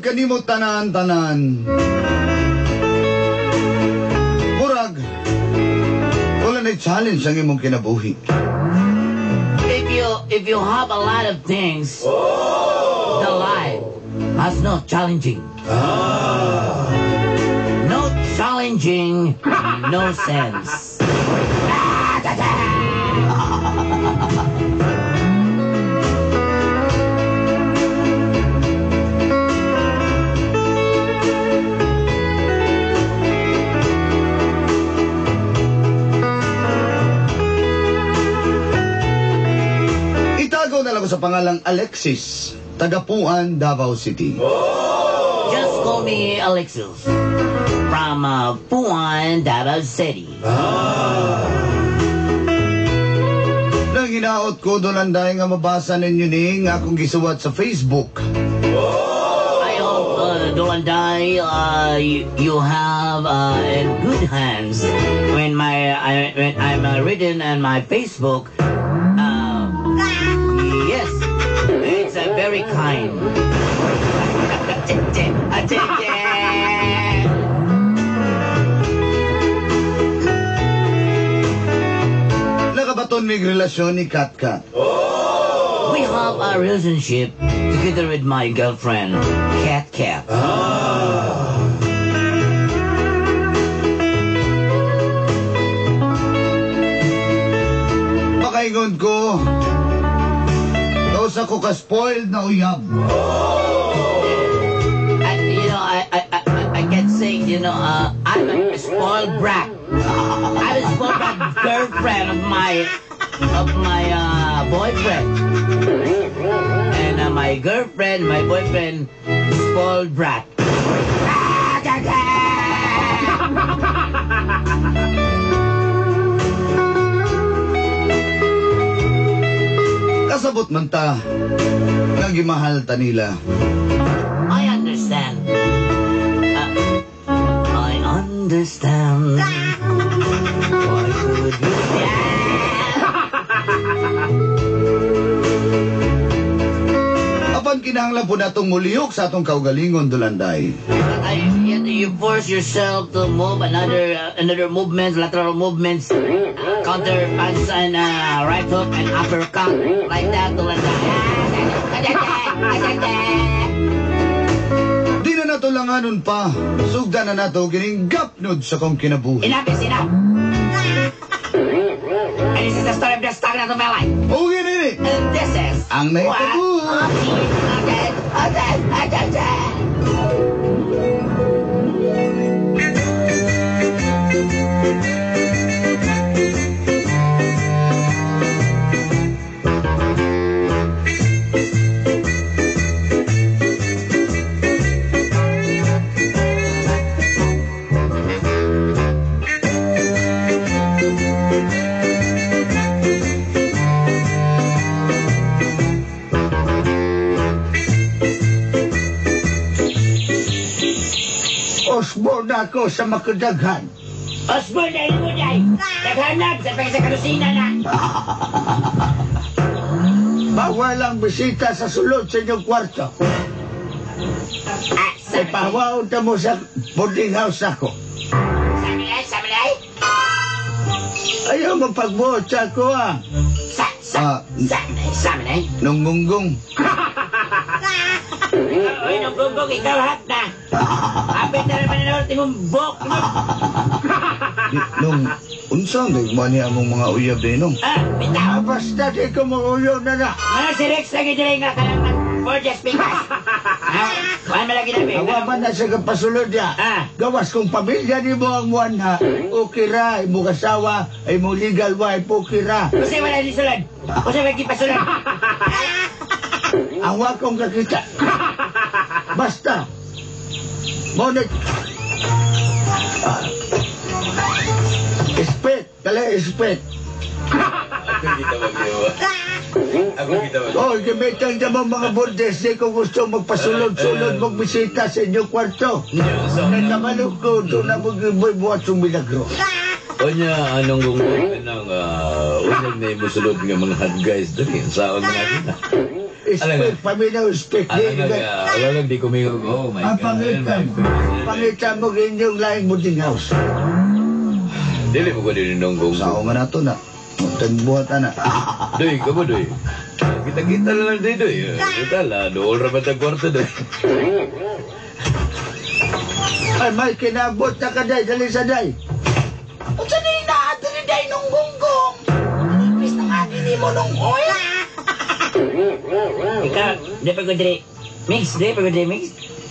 Kanimo tanan-tanan. Murag, wala na challenge ang imong kinabuhi. If you have a lot of things, the life has no challenging. No challenging, no sense. Itago na lang ko sa pangalang Alexis, Tagapuan, Davao City. Oh! Just call me Alexis, from Puan, Davao City. Nang hinaot ko doon dahil nga mabasa ninyo ning akong gisuwat sa Facebook. Oh! I hope, Dolanday, you have in good hands when I'm written on my Facebook. Yes, it's very kind. Nakabaton mig relasyon ni Kat Kat. Oh! We have a relationship together with my girlfriend, Kat Kat. Makaingon ko, kausa ko ka-spoiled na uyab. And, you know, I can say, you know, I'm a spoiled brat. I'm a spoiled brat girlfriend of my boyfriend. And my girlfriend, my boyfriend, spoiled brat. Kasabot man ta, nga gimahal ta nila. I understand. I understand. Why could you? Apan kinahanglan po natong mulihok sa atong kaugalingon, Dolanday. You force yourself to move another movement, lateral movements, counter punch and right hook and uppercut like that, Dolanday. Di na nato langanon pa. Sugda na nato gining gapnod sa kong kinabuhi. Enough is enough. And this is the story of the stagnant of my life. Okay, nini. And this is ang nahitabo. Osborne ako sa makadaghan. Osborne na imo day. Daghanag sa pag sa kalusina na. Bawal ang bisita sa sulod sa inyong kwarto. Ipahawaon ta mo sa boarding house ako. Sabi na ay? Ayaw mo pagbuot sa ako ah. Sabi na ay? Nung gunggong. Uy, nung gunggong, ikaw hat na. Apit na naman na imong bok. Nung unsa ang niya mong mga uyab din nung? Bitaw. Basta di ko mauyaw na na. Ano si Rex lagi dyan nga kanang nag-4 speakers? Kuhan mo lagi namin. Awa man na siya kapasulod niya. Gawas kong pamilya ni mo ang muan ha. Okay ra, imong asawa, imong legal wife, okay ra. Kasi wala ni sulod. Kasi wala kipasulod. Ang wakong kakita. Basta. Monet. Spek, kala spek. Ako kita magdiwa. Ako kita magdiwa. Oh, gamitan sa mga bordes, di ko gusto magpasulod-sulod magbisita sa inyong kwarto. Kaya kamalog ko, doon na magbuhat yung milagro. Onya, anong gunggong ng unyag na imusulod nga mga hot guys dali saon mga kita. Spek, paminaw, spek. Alang di kumingog. Oh my Ang God. pangita, pangita mo inyong laing boarding house. Dili mo ko din nung gunggong. Sao man nato na. Tagbuhat ana. Doy, kamo doy. Kita-kita na lang doy, doy. Kita la, dool ra ba tag kwarto doy. Ay, may kinabot na ka, day. Dali sa day. Unsa ni inaadto ni day nung gunggong? Manipis na nga gini mo nung oil. Ikaw, di pa ko diri. Mix, di pa ko diri, mix.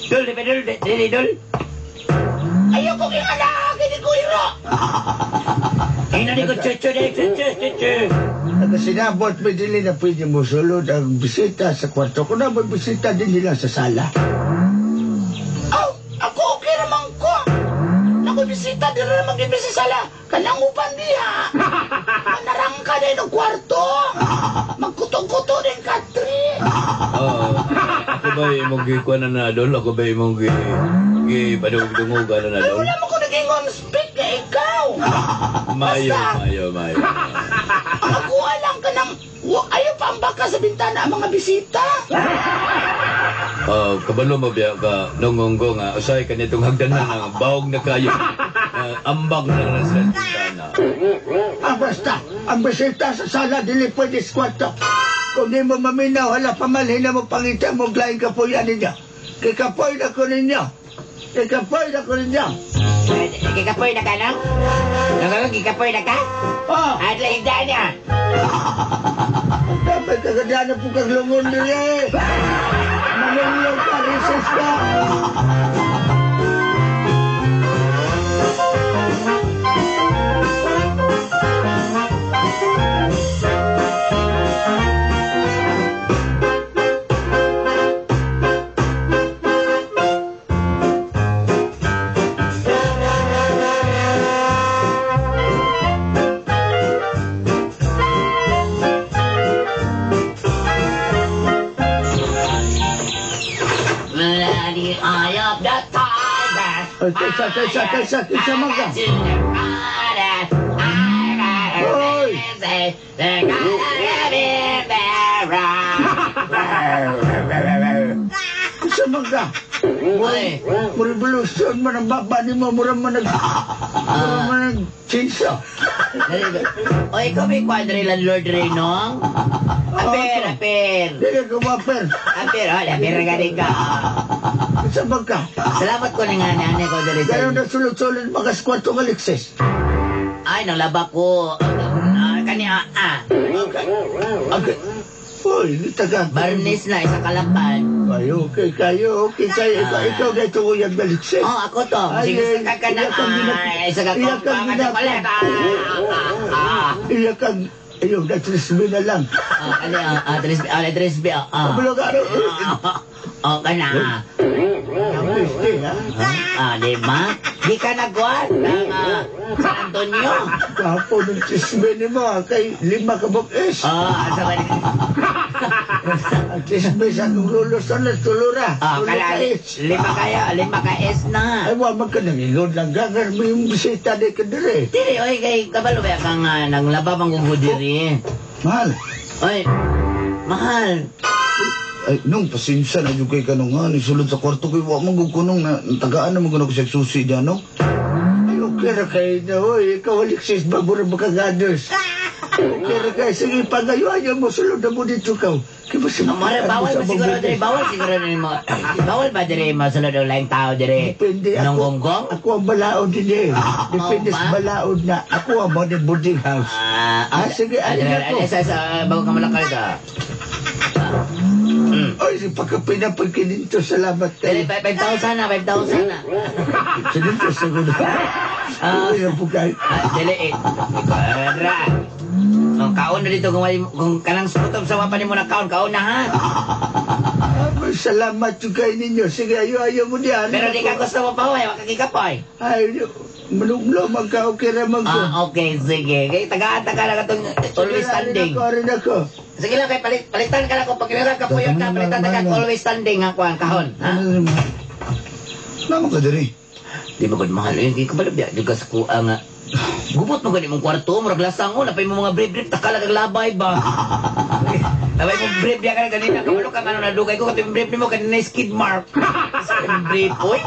Dul, di pa dul, dili dul. Ayoko kay alagi ni Kuya. Ay, nani ko chuchu, di chuchu, chuchu. Nakasinabot mo dili na pwede mo sulod ang bisita sa kwarto. Kung na may bisita din nila sa sala. Aw, ako okay naman ko. Naku, bisita, di rin naman gid sa sala. Kanang upan diha. Manarangka din ang kwarto. Magkutong-kuto din katri. Oo. Ako ba imong gikuan na na dol? Ako ba imong gi padungog-dungogan na na Ay, dol? wala mo ko nag-ingon speak na ikaw. Mayo, Basta. mayo, mayo. Ang ako lang ka ng... Ayaw pa ang baka sa bintana ang mga bisita. Oh, kabalo mo biya ka nunggonggo nga usay kanitong hagdanan ang bawog na kayo. Ambag na lang sila sa bintana. Ah, basta, ang bisita sa sala dili pwede sa kwarto. Kung di mo maminaw, hala pamalhin na mo pangita mo laing kapuyan ninyo. Kikapoy na ko ninyo. Kikapoy na ko ninyo. Kikapoy na ka, nang? Nang, kikapoy na ka? Ah, Adla, higdaan niya. dapat kagadana po kag lungon dili. Manunglong ka, recess ka. The eye of the tiger. Ay, kaysa, kaysa, kaysa, kaysa man ka. Hoy! Kaysa man ka. Oy. Mo revolution man ang baba ni mo, mura man nag... Mura man nag... Chinsa. Oy, ikaw may kwadre landlord rin, no? Aper, aper. Dili ka waper. Aper, oh, aper ka din ka. Kaysa man ka. Salamat ko ni nga nanay ko dali sa... Ganun na sulod-sulod mga kwarto ng Alexis. Ay, nalaba ko. Kani, ah, ah. Okay. Okay. Uy, taga. Barnis na, isa kalapan. Ay, okay kayo, okay kayo. Ikaw, ikaw na ito yung Alexis. Oh, ako to. Ay, Sige, ay, sa ka na. iyak ang Ay, isa ka iyak ang kong chocolate. Iyak ang, ayun, na 3 na lang. Ah, ali, ah, 3B, ah, 3B, ah, ah. Kabalo ka, ano? Oh, ka na. Pwede, ha? Ah, di ba? Di ka nagwan ng San Antonio. Kahapon ng 3 ni mo, ha? Kay 5 ka bukis. Ah, sa ba? Ang 3 sa akong luluson na tulura. Ah, Tulo kala, ka is. 5 kayo, 5 ka S na. Ay, wa man ka nangingon lang. Gangar mo yung bisita di ka dire. Dili, oy, kay kabalo ba kang nang laba pang diri. Mahal. Oy, mahal. Ay, nung pasensya na jud kay kanong nga sulod sa kwarto ko wa man gud kunong na tagaan na man gud ako siya susi diyan no. Ay, okay ra kayo na, oy. Ikaw, Alexis, bago na makagados. Okay ra kayo. Sige, pagayuan mo, sulod na mo dito ka. Kaya ba siya Amore, bawal ba siguro diri? Bawal siguro diri mo. Bawal ba diri masulod og laing tao diri? Depende ako. Nung gonggong? Ako ang balaod din eh. Depende sa balaod na. Ako ang mo boarding house. Ah, Ah, sige, alin ako. Sa bago ka malakal ka. Ay, si pagkapinapagkininto, salamat kayo. Dili, 5,000 na, 5,000 na. Kininto, siguro. Ah. Ay, ang pugay. Ah, dili, eh. Ikaw, ra. Kaon na dito kung kanang sukotob sa wapa nimo na kaon, kaon na ha. Ay, salamat jud kay ninyo. Sige, ayo-ayo mo diyan. Pero di ka gusto mo pa, hoy. Makakikapoy. Ay, manuglo, magka-okay ra man ko. Ah, okay, sige. Kay tagaan-taga lang itong always standing. Ako, rin ako. Sige lang, kay palitan ka lang kung pag ka puyot ka, palitan ka always standing ha, kuan kahon. Ha? Nama ka diri. Di ba gud mahal yun, kay kabalo biya juga sa kuha nga. Gubot mo gani mong kwarto, murag lasang o, napay mo mga brief-brief, takala kag labay ba? Napay mo brief biya ka na ganina, kabalo ka nga ano nadugay ko, katong brief nimo kanina skid mark. Sa brief, oy.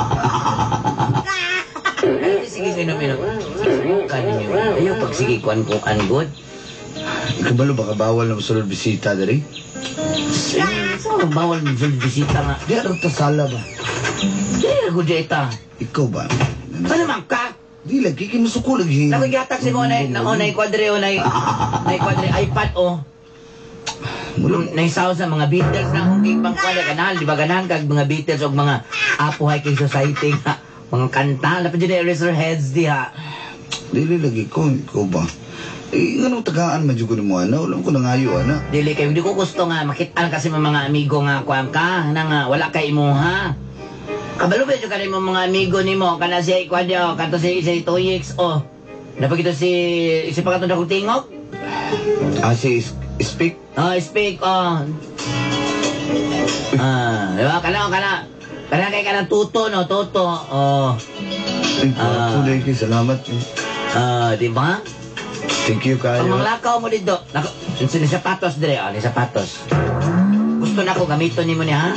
Ay, sige, inom, inom. Kaninyo. Ayaw, pag sige, kuan kung an good. Kabalo ba ka bawal na masulod bisita diri? So, bawal mo sulod bisita nga. Di arang ta sala ba? Di na gud ita. Ikaw ba? Ano man ka? Di lagi kay masuko lagi. Naku, gihatag si mo na na kwadre o na kwadre iPad o. Naisaw sa mga Beatles na akong pang kwadre ganahan, di ba ganahan kag mga Beatles o mga Apo Hiking Society nga mga kanta, lapit dyan na Eraserheads diha. Dili lagi ko, ikaw ba? Eh, nga nung tagaan man jud ko nimo ana, wala ko nangayo ana. Dili kayo, hindi ko gusto nga makitaan kasi mga amigo nga kuan ka, na nga wala kay imuha. Kabalo ba ka mo mga amigo nimo kana siya kuan diha, kanto si si Toyix o. Napagito si si pakatong dakong tingog? Ah, si Speak? Oh, speak oh. Ah, di ba? Kana kana. Kana kay kanang tuto no, tuto. Oh. Ay, ah. Salamat. Ah, di ba? Thank you kayo. Pag manglakaw mo dito, nako, ni sapatos dire, oh, ni sapatos. Gusto na ko gamiton nimo ni ha?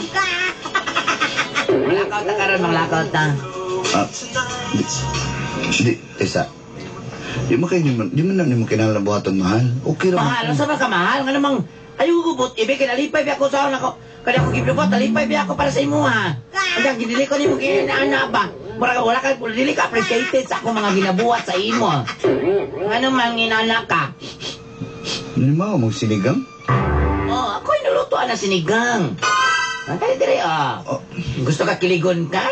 Manglakaw ta karon, manglakaw ta. Ah, di, isa. Di mo kayo di man na nimo kinahanglan buhaton mahal. Okay ra. Mahal, unsa man ka mahal? Nga namang ayaw gubot, ibig kinalipay biya ko sa nako. Kada ko giblubot, talipay biya ako para sa imuha. Hanggang ginili ko nimo kinaana ba? Mura wala ka dili ka appreciated sa akong mga ginabuhat sa imo. Nga namang inana ka? Ano mo magsinigang? Oh, ako inulutuan na sinigang. Ang kaya dire ah. Oh. Gusto ka kiligon ka?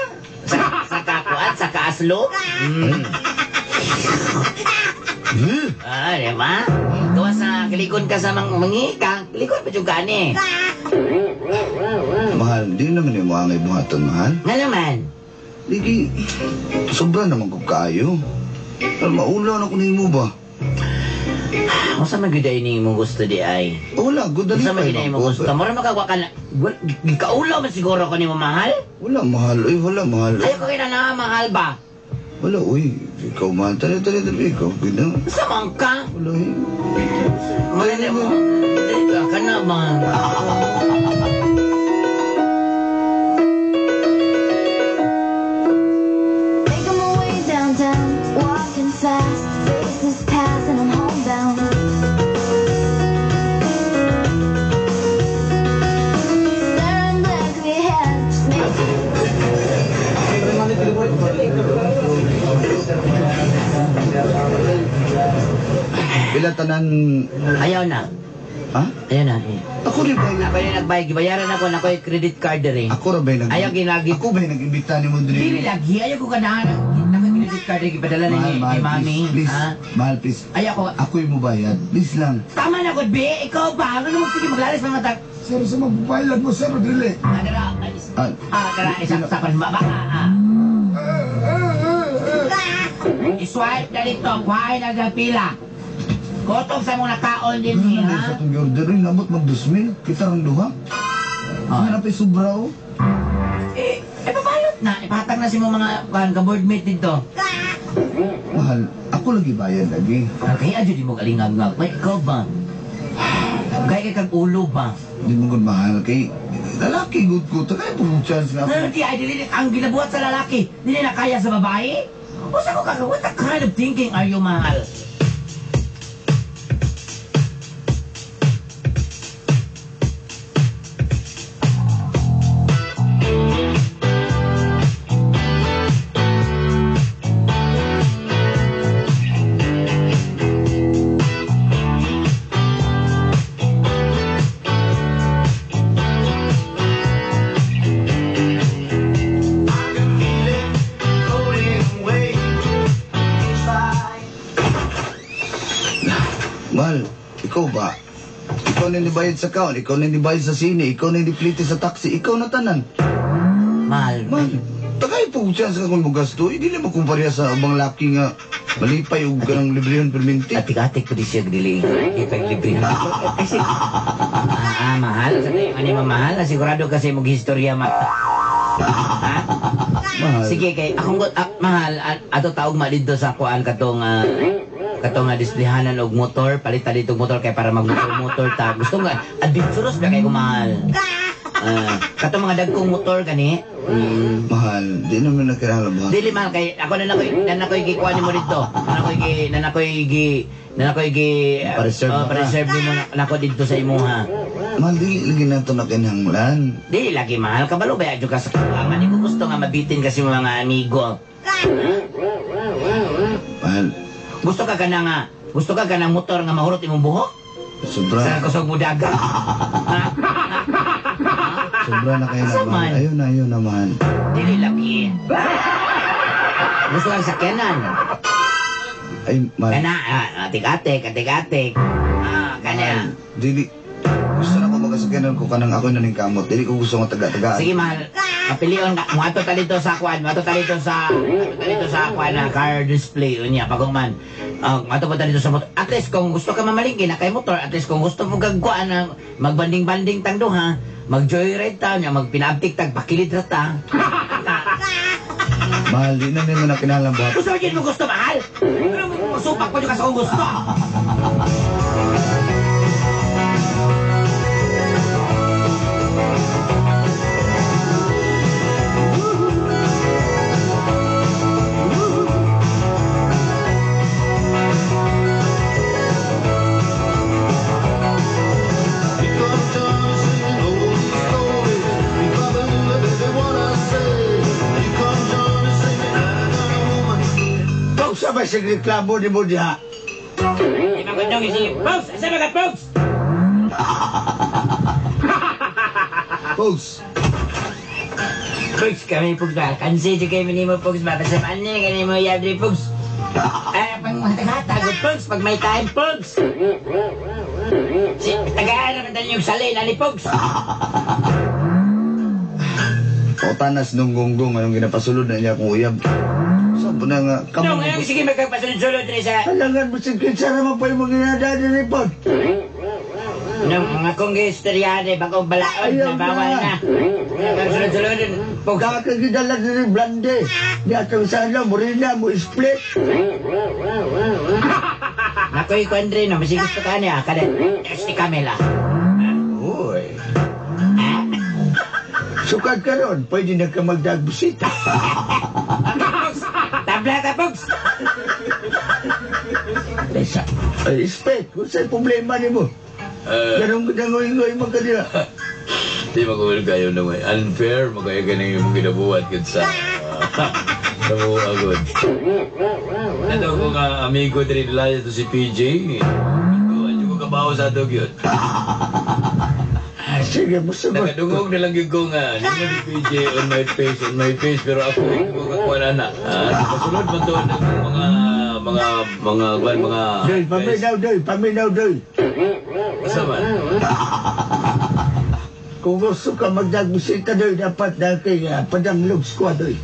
Sa kakuan, sa kaaslo? Mm. Ah, di ba? Gawa sa kiligon ka sa mangi ka, kiligon pa juga ni. Mahal, di naman yung mga angay buhaton, mahal. Nga naman. Di, sobra naman ko kaayo. Maulaw na ko nimo ba? Unsa man gyud ay ni imong gusto di ay? Wala, good Unsa man gyud ay imong gusto? Mura makagwa ka na. Gikaulaw man siguro ko nimo mahal? Wala mahal, uy, wala mahal. Ayaw ko kina mahal ba? Wala, uy. Ikaw mahal. Tali, tali, tali. Ikaw, gina. Unsa man ka? Wala, eh. Wala mo. Ka na man. Making my way downtown, walking fast, faces pass and I'm homebound. Staring blankly ahead, just making. Pila tanan... Ayaw na. Ha? Ayaw na. Ako rin ba? Ako yung nagbayad. Gibayaran ako na ko'y credit card rin. Ako rin ba yung nag... Ayaw ginagi. Ako ba yung nag-imbita ni mo diri? Dili lagi. Ayaw ko ganahan. Ako yung credit card rin. Gipadala na ni mami. Please, Ha? mahal, please. Ayaw ko. Ako yung mubayad. Please lang. Tama na, good be. Ikaw ba? Ano naman sige maglalis mga tag... Sir, sa magbabayad mo, sir, dili. Ah, dara. Ah, Ah, dara. Isaksakan ba? Ba? Ah, ah. I-swipe na dito. Kuhain na sa pila. Kotog sa mong nakaon din Ano niya. na sa itong order rin, nabot mag 2,000. Kita rang duha. Ah. Hanap ay sobra oh. Eh, pabalot na. Ipatag na si mo mga kuhan ka boardmate dito. Mahal, ako lagi bayad lagi. Kaya adyo di mo kalingag-ngag. May ikaw ba? Kaya kay kag ulo ba? Di mo gud mahal kay lalaki good ko. Kaya po chance nga Pero ako. di ay dili ang ginabuhat sa lalaki, dili na kaya sa babae? O sa ko kaka, what the kind of thinking are you, mahal? na nibayad sa kaon, ikaw na nibayad sa sine, ikaw na niplite sa taxi, ikaw na tanan. Mahal. Man, tagay po chance ka kung magasto, hindi na makumpareha sa ubang laki nga malipay og kanang librehon perminti. Atik-atik po di siya dili. Di pa libre. Kasi, mahal. Sa tayo, ano mahal? Sigurado kasi mag-historya ma. Ha? Mahal. Sige kay akong mahal ato taog ma didto sa kuan katong katong displayhanan og motor, palitan dito og motor kay para magmotor-motor ta. Gusto nga adventurous ba kay ko mahal. Katong mga dagkong motor gani. Mahal, di naman na kinahanglan ba? Dili mahal kay ako na nakoy na nakoy gikuan nimo didto. Na nakoy gi na nakoy gi Pa-reserve na ka. pa-reserve nimo nako didto sa imuha. Mahal, dili lagi na ito na kinahanglan. Dili lagi mahal kabalo ba jud ka sa kuangan. Di ko gusto nga mabitin kasi mga amigo. Mahal, Gusto ka kana nga gusto ka kanang motor nga mahurot imong buhok? sobra. Sa kusog mo daga. Ha? Sobra na kayo Asa na, mahal. man? Ayun na, mahal. Dili lagi. Gusto kang sakyanan. Ay, mahal. Kana, atik-atik, atik-atik. Kana. Mahal, dili. Gusto na ko magkasakyanan ko kanang ako na ning kamot. Dili ko gusto nga taga-tagaan. Sige, mahal. Mapilion ka. Muato ta dito sa kuan, muato ta dito sa muato ta dito sa kuan na car display unya pagong man. Muato pa ta dito sa motor. At least kung gusto ka mamalingki na kay motor, at least kung gusto mo kag kuan na magbanding-banding tang duha, mag-joyride ta nya, magpinabtik tag pakilid ra ta. Mahal, di na nimo na kinahanglan buhat. Gusto mo mo gusto mahal. Pero supak pa jud ka sa kung gusto. Pausa ba sa reklamo ni mo diha? Di ba gandong isip? Pogs! Asa ba ka, Pogs? Pogs! Pogs kami, Pogs ba? Kansi dyan kayo mo, Pogs ba? Basta paano niya ganyan mo yadri, Pogs? Ay, pang mataghatag, Pogs! Pag may time, Pogs! Si, tagaan naman tayo yung salin, ani, Pogs! Pautanas nung gonggong, anong ginapasulod na niya akong uyab. Saan po na nga, No, ngayon, sige, magkapasulod-sulod rin sa... Kailangan mo si Kinsa naman pa yung mga inadaan ni Pod. No, mga kong istoryane, bagong balaod Ayaw na bawal na. na. Magkasulod-sulod, Pogs. Kakagidala ni Blande. Di atong sana, Morena, mo split. Nakoy, Kondre, no, masig gusto ka niya. Kada, si Camila. Uy. Sukad ka ron, pwede na ka magdagbisita. Tabla ka, Pogs! Lesa, ay, split, kung sa'y problema ni mo. Ganun gangoy-ngoy mo ka nila. Di magulo kayo naman. Unfair, magkaya ka nang imong ginabuhat kit sa sa buong agod. Ato ko nga amigo diri nila ito si PJ. Ito, ko kabaho sa ato gyud. Sige, musugot. Nakadungog na lang gyud ko nga nino ni PJ on my face pero ako hindi ko kakuha na na. Kasunod man to ng mga mga mga kuan mga Doy, paminaw, doy, paminaw, doy. Asa man? Kung gusto ka magdagbisita, doy, dapat na kay padamlog squad, doy.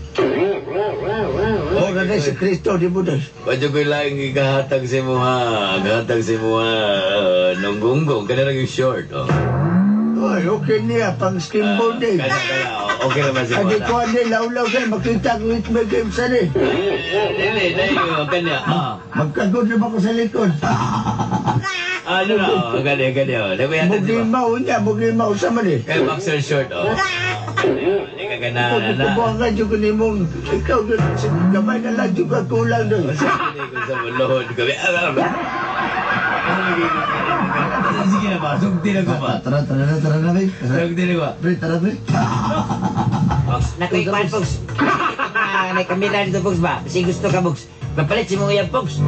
Ora na si Kristo, di mo, doy. Badyo ko'y laing ikahatag sa imo ha. Gahatag sa imo ha. Nung gonggong, kana lang yung short. Oh. Oy, okay niya, pang skimboard, eh. Kana, kana. Oh, okay naman si Adi Mona. ko ani, lawlaw kayo, makita ko it may games ani. Dili, dili, kanya. Magkagod naman ko sa likod. Ano na, oh, gani, gani. Oh. Naguyatan si Mona. Mugimaw niya, mugimaw sa man eh. Kaya boxer short, oh. Hindi ka gana, na. Pagkukuha ka dyan ko ni mong, ikaw, gamay na lang dyan ka kulang doon. Hindi ko sa mulod kami. Sige na ba, sugdi na ko ba? Tara, tara na, tara na, pre. Sugdi na ko ba? Pre, tara, pre. Pogs, nakoy kwan, Pogs. May kamera dito, Pogs ba? Kasi gusto ka, Pogs. Papalit si mong iyang, Pogs.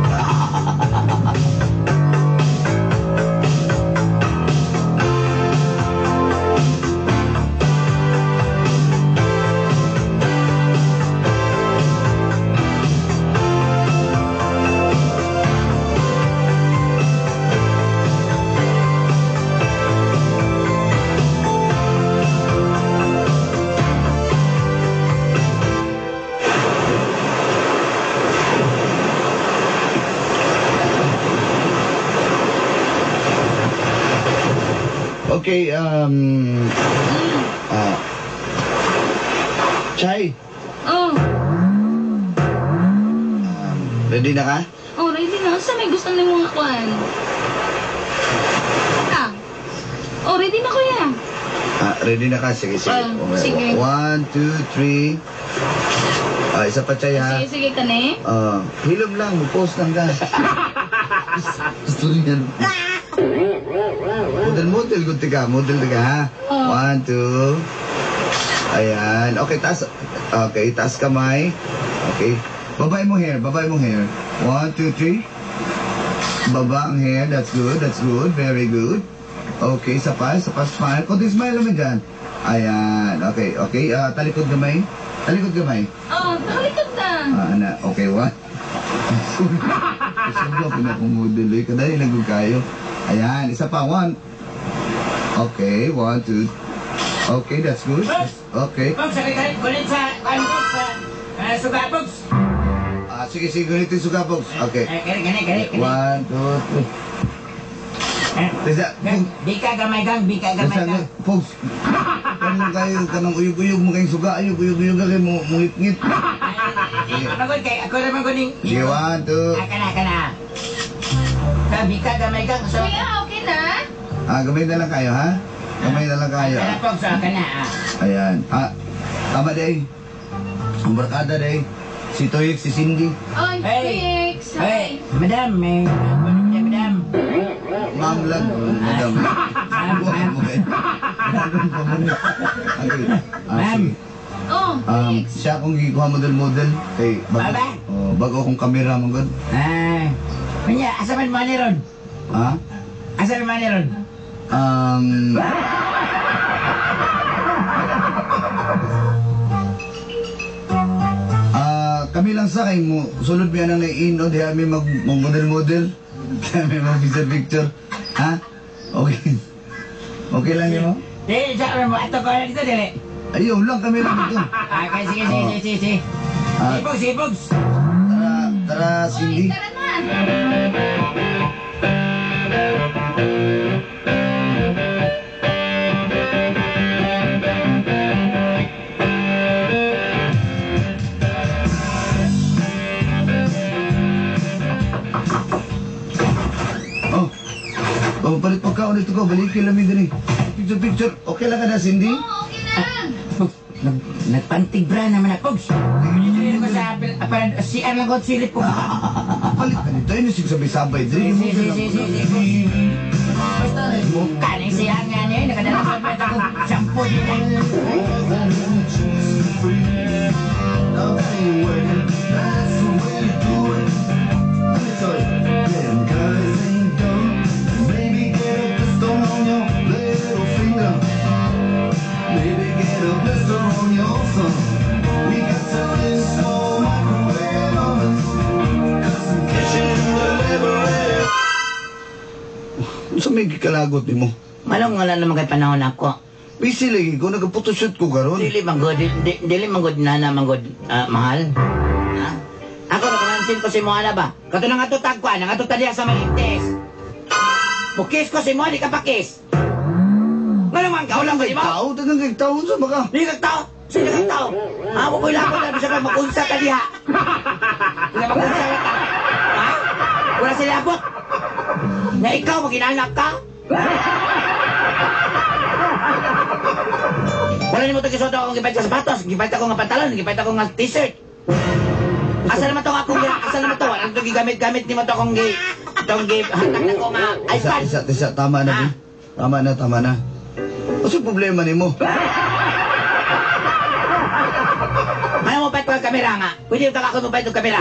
Okay, Chay, Oh, ready na ka? oh, ready na. Unsa may gusto nimo nga kuan? Ah. Oh, ready na kuya. Ah, ready na ka? Sige, sige. Ah, Okay. sige. 1, 2, 3. Ah, isa pa, Chay, ha? Sige, sige kani. Ah, hilom lang, post lang ka. Gusto niyan. Model, model, good ka. Model ka, ha? Oh. 1, 2. Ayan. Okay, taas. Okay, taas kamay. Okay. Babay mo hair, babay mo hair. 1, 2, 3. Baba ang hair. That's good, that's good. Very good. Okay, isa pa, smile. Kunti smile naman dyan. Ayan. Okay, okay. Ah, talikod gamay. Talikod gamay. Oh, talikod na. Ah, ana. Okay, one. Isa ba, pinakumodel eh. Kadali lang kung kayo. Ayan, isa pa, one. Okay, 1, 2. Okay, that's good. Okay. Pogs, sakit tayo. Kulit sa, ano, Pogs, sa, suga, Pogs. Ah, sige, sige, ganito yung suga, Pogs. Okay. Eh, gani, gani, gani. 1, 2, 3. Eh, Tesa, gang, di ka gamay, gang, di ka gamay, Tesa, gang. Pogs. Kanong kayo, kanong uyog-uyog mo kayong suga, ayog, uyog-uyog ka kayo, mungit-ngit. Ay, ako kay, ako naman kuning. Sige, 1, 2. Ah, kana, kana. Ka, di ka gamay, gang. So, Kuya, okay na? Ah, gamay na lang kayo, ha? Gamay na lang kayo. Kana, Pogs, ah, kana, ah. Ayan. Ah, tama day. Ang barkada day. Si Toyek, si Cindy. Oy, Hey. Felix. Hey, madam, eh, madam, madam. Ma'am lang. Madam. Ma'am, ma'am. Okay. Ah, Ma'am. sige. Oh, Felix. Siya akong gikuha model-model. Kay bago, Baba. oh, bago akong kamera, man god. Ah, kanya, asa man money ron? Ha? Asa man money ron? Ah, kami lang sa kay mo sulod mi anang ino diha mi mag model-model. Diha mi mag picture picture. Ha? Okay. Okay lang yun mo? Di, sa mo, ato ko na dito, dili. Ayaw lang kami lang dito. Ah, okay, sige, sige, sige, sige, sige. Ah. Sige, Pogs, sige, Pogs. Tara, tara Oy, Cindy. tara na. Oh. Oh, palit pagkaon dito ko, balik kay lamig diri. Picture picture. Okay lang ka na Cindy? Oh, okay na. Pogs, nagpantig bra naman na, Pogs. Dito ko sa parang CR lang ko, silip, Pogs. Palit ka nito, yun yung sabay-sabay diri. Sige, sige, sige, sige, sige. Basta, mukha na yung CR nga niya, nakadala sa pwede ko, shampoo din lang. Unsa may gikalagot nimo? Manong wala naman kay panahon ako. Busy lagi ko, nagka-photoshoot ko karon. Dili man good, dili man good nana man good, ah, mahal. Ha? Ako nakamansin ko si Moana ba? Kato na nga to tagkuan, nga to taliya sa may intes. Mukis ko si Moana, di ka pakis. Nga naman, kaulang ko Kay di mo? tao, tagang kay tao sa baka. Di kag tao! Sino kag tao? Ako ko'y lakot na bisa ka makunsa ka diha. Bisa makunsa ka ka. Ha? Wala sila abot. Na ikaw, maginanak ka? Wala nimo ito gisuot akong gipalit sa sapatos, gipalit ako nga pantalon, gipalit ako nga t-shirt. Asa naman to akong asa naman to? Wala to gigamit-gamit nimo to akong gi tong gi hatag na ko nga Isa, iPad. isa, isa, tama na, Ah. bi. Tama na, tama na. Ano problema nimo? Ano mo palit ko ang kamera nga? Pwede yung ako mo palit og kamera.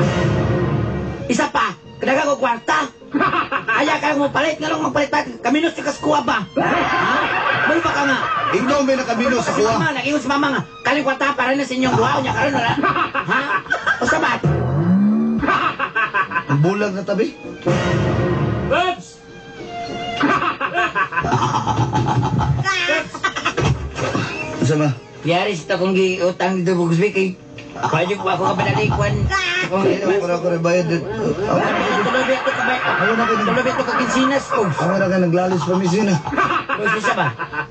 Isa pa, kadaga ko kwarta. Aya ka lang mo palit, ngalong magpalit pa, kaminos ka kaskuha ba? Ha? Malo ba ka nga? Ikaw may nakamino sa Si kuha. mama, nag-ingon si mama nga, kaling kwarta para na sa inyong duha, unya karon wala. Ha? O sabat? Ang bulag na tabi. Oops! Unsa ba? Yari sa akong giutang dito Bugsby kay Pwede ko ako ka panalikwan. Akong Ako na ko rin bayad. Tuloy ito ka ba? Ako na Tuloy ito ka kinsinas ko. Ako na ka naglalis pa misina. Boss, ba?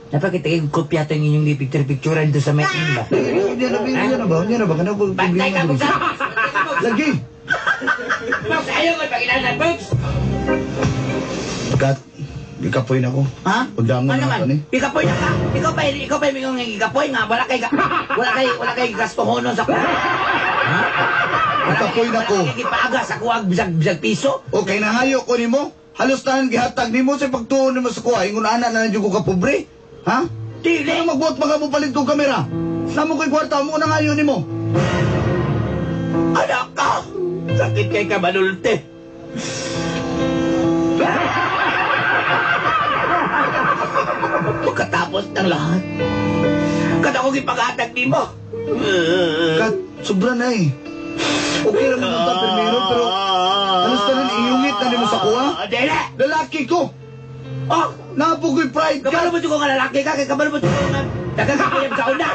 Napakita kayo kopya ito yung inyong gipicture-picturean doon sa may ba? Unya na ba? Unya na ba? Unya na ba? Kanang Bantay ka, problema Box! diri. Lagi. Box, ayaw mo pag-inanan, Box! Kat, gikapoy na ko. Ha? Undangan Ano na naman? ako ni. Ikapoy na ka. Ikaw pa yung ikapoy nga. Wala kay gastohonon sa Ha? Ikapoy na ko. Wala kay gipaaga sa kuwag bisag piso. Okay, nangayo ko nimo. Halos tanan gihatag nimo sa pagtuon nimo sa kuha. Ingon ana na lang jud ko ka pobre. Ha? Dili. Ano magbuot mga mo palit kong kamera? Namo ko'y kwarta mo nangayo nimo. Anak ka! Sakit kay ka manulte. Pagkatapos ng lahat, kada ko gipaghatag nimo. Kat, sobra na eh. Okay naman ang ta primero, pero halos tanan iyungit na nimo sa kuha. Dili! Lalaki ko. Oh! Napo ko'y pride Kabalo ka. mo ko nga lalaki ka, kay kabalo mo ko nga dagang kapuyab sa una.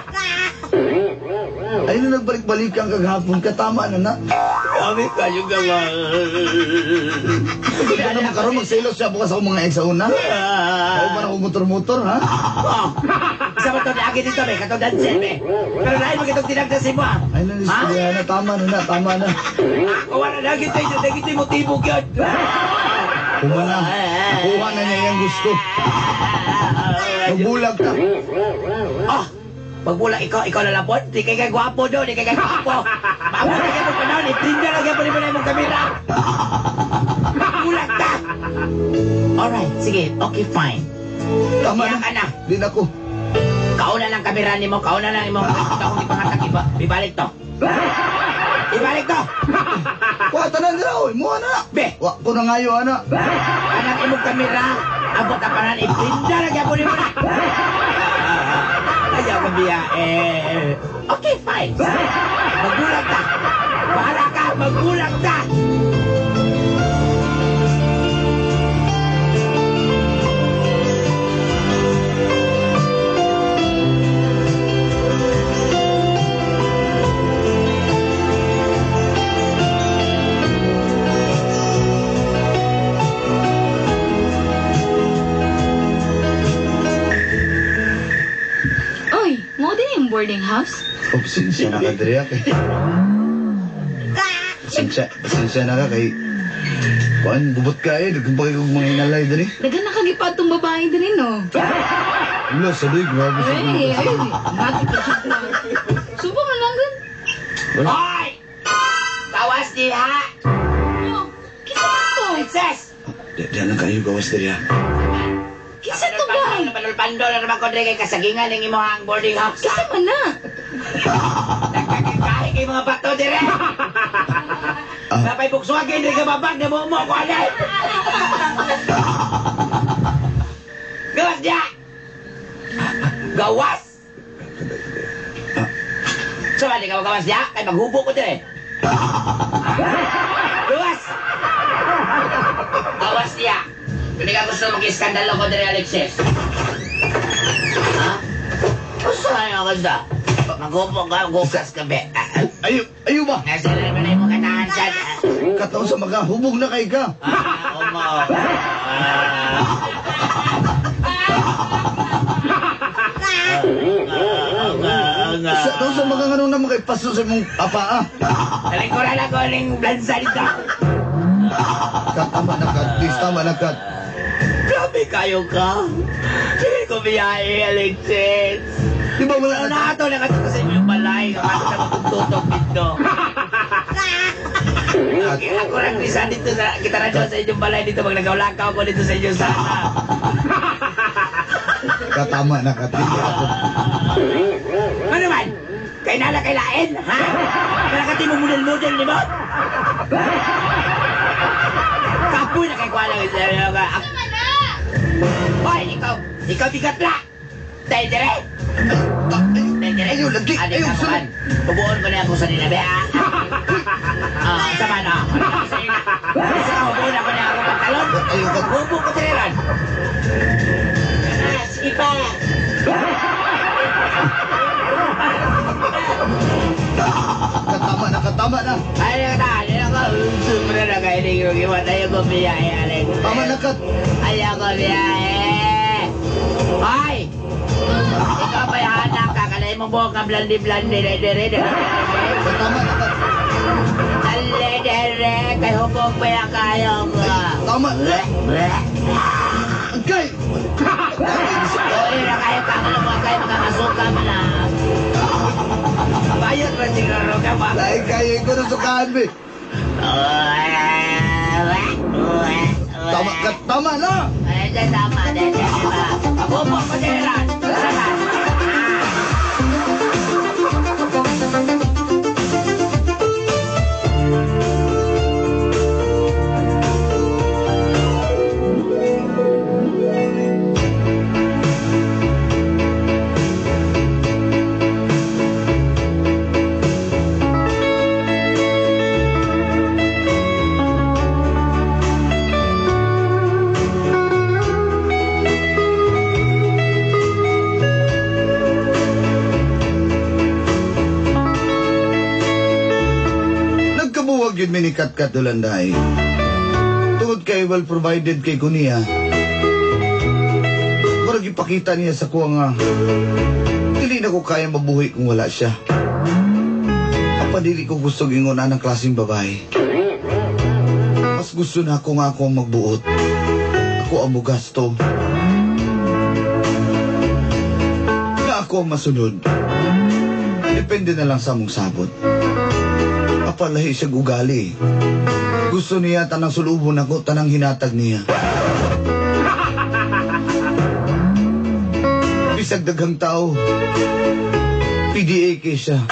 Ay, na nagbalik-balik kang kaghapon ka. Tama na na. Grabe kayo gawa. Hindi ka naman karon magselos siya bukas ako mga ex sa una. Ako pa na akong motor-motor, ha? Oh, isa ba ito niagi dito, be? Katong dansin, be. Pero lain mo kitong tinagdasin mo, ah. Ay, na, na, tama na na, tama na. Kuha na lagi ito, lagi ito motibo yun. Kumana, nakuha na niya yung gusto. Magbulag ka. Oh, Pagmula ikaw lalapon, di kay kay gwapo do, di kay kay gwapo. Maabot na kayo panahon, i-print na lang mo na imong kamera. Bulag ka! Alright, sige, okay, fine. Tama Iyak na. ka na. Di na ko. Kauna lang kamera nimo, kauna lang imong akong ipangatag iba. Ibalik to. Ibalik to. Wa tanan dira oy, muha na. Be. Wa ko na ngayo ana. Anang imong kamera, abot ang panan, iprinda lang gyapon nimo na. Ayaw ko biya, eh. Okay, fine. Magulang ka. Bahala ka, magulang ka. Oy, mo din yung boarding house? Oh, pasensya na ka diri kay. Pasensya na ka kay. Kuan gubot ka eh, daghan pa kay kog mga hinalay diri. Daghan na kagipad tong babae din no. Wala sa doy, grabe sa Ay, ay, mati pa siya. Subo man lang gud. Hoy! Gawas diha! Oh, kinsa man to? Princess! Di lang kayo gawas diri ha. Kinsa to ba? Panulpando na naman ko diri kay kasagingan ng imong boarding house. Kinsa man na? Nagkakahi kay mga bato dire. Napay buksuagin diri ka babag na mo mo ko anay. Gawas diha! Gawas! Sama di ka gawas diha kay maghubo ko dire. Gawas! Gawas diha. Hindi ka gusto mag-iskandalo ko dire, Alexis. Ha? Gusto ka naman gusto. Maghubo ka, gukas ka, be. Ayo, ayo ba? Nasa na naman yung katahan siya. Kataon sa mga hubog na kay ka. Umo. Sa taon sa mga ngano naman kay paso sa imong apa ah. Talingkuran ako ning blansa dito. Kat, tama na kat, please tama na kat. Grabe kayo ka. Sige ko biyahe, Alexis. Di ba wala na ato nakato sa inyong balay. Nakato na magtutok dito. Okay, ako lang isa dito sa kita na sa inyong balay dito pag nagawlakaw ko dito sa inyong sana. Kat, tama na kat. Dili ako. Ano man? Kay nala kay lain, ha? Kalakati mo model-model ni mo? Kapoy na kay kuha lang. Hoy, ikaw bigat la. Tayo dire. Tayo dire. Ayaw, lagi. Ayaw, sunod. Bubuon ko na ako sa nila, be, ha? Ah, sama na. Sa nila. Kasi ka, bubuon ako na ako pantalon. Ayaw, kat. Bubuo ko dire ron. Ah, sige pa. Kat, tama na kat, tama na. Ay, na, ay, ako. Sobra na kayo ni Iwan. Ayaw ko biyahe, Alex. Tama na kat. Ayaw ko biyahe. Ay! Ikaw ba'y anak ka? Kanay mo buhok nga blandi-blandi, dere, dere. Tama na ka. Dali, dere, kay hubog pa yan kayo ko. Tama. Kay! Uy, na kayo ka, ano mo kayo, makakasuka mo na. Bayot ba siguro ka ba? Lain kayo ko na sukaan, be. Tama ka, tama na! Ay, tama, dere, ba? Hubog ko, dere. Tara. Nagkabuwag yun mi ni Katkat Ulanday. Tungod kay well provided kay kuniya. Murag ipakita niya sa kuha nga dili na ko kaya mabuhi kung wala siya. Apa dili ko gusto gingon anang klaseng babae. Mas gusto na ako nga ako ang magbuot. Ako ang mugasto. Na ako ang masunod. Depende na lang sa among sabot. Apalahi siya ugali. Gusto niya tanang sulubon ako, tanang hinatag niya. Bisag daghang tao, PDA kay siya.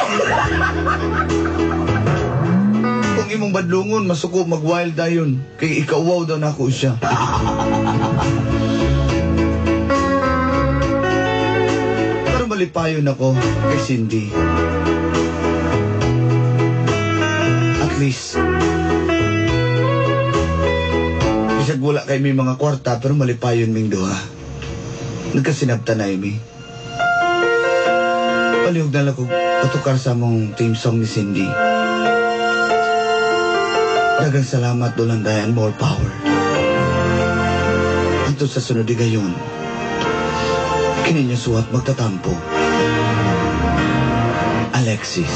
Kung imong badlungon, masuko mag-wild dayon. Kay ikawaw daw nako siya. Pero malipayon ako kay Cindy. At least, bisag wala kay may mga kwarta, pero malipayon ming duha. Nagkasinabta na mi. Palihog na lang ko patukar sa among team song ni Cindy. Dagang salamat, Dolanday, and more power. Hantod sa sunod di gayon, kini niya suwat magtatampo. Alexis.